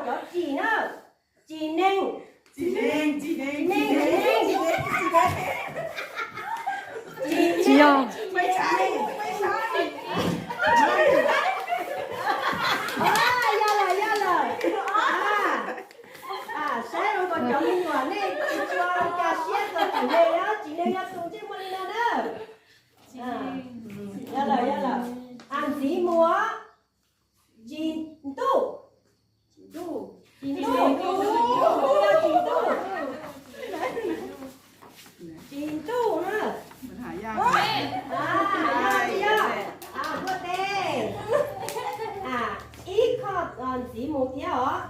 Cov tsim na. Tsim neeg. Tsim neeg, tsim neeg, tsim neeg. Tsis yog. Yog lawm, yog lawm. Saib zoo nkaus cov me nyuam nej tsis tshua nkag siab txog tsim neeg, tsim neeg yog tus ntsej muag li no na. Yog lawm, yog lawm. Ntxiv mus. Tsim ntuj. Tsim ntuj, tsim ntuj, tsim ntuj, tsim ntuj na. Yog tsis yog? Ua tes. Ib qho ntxiv mus thiab os.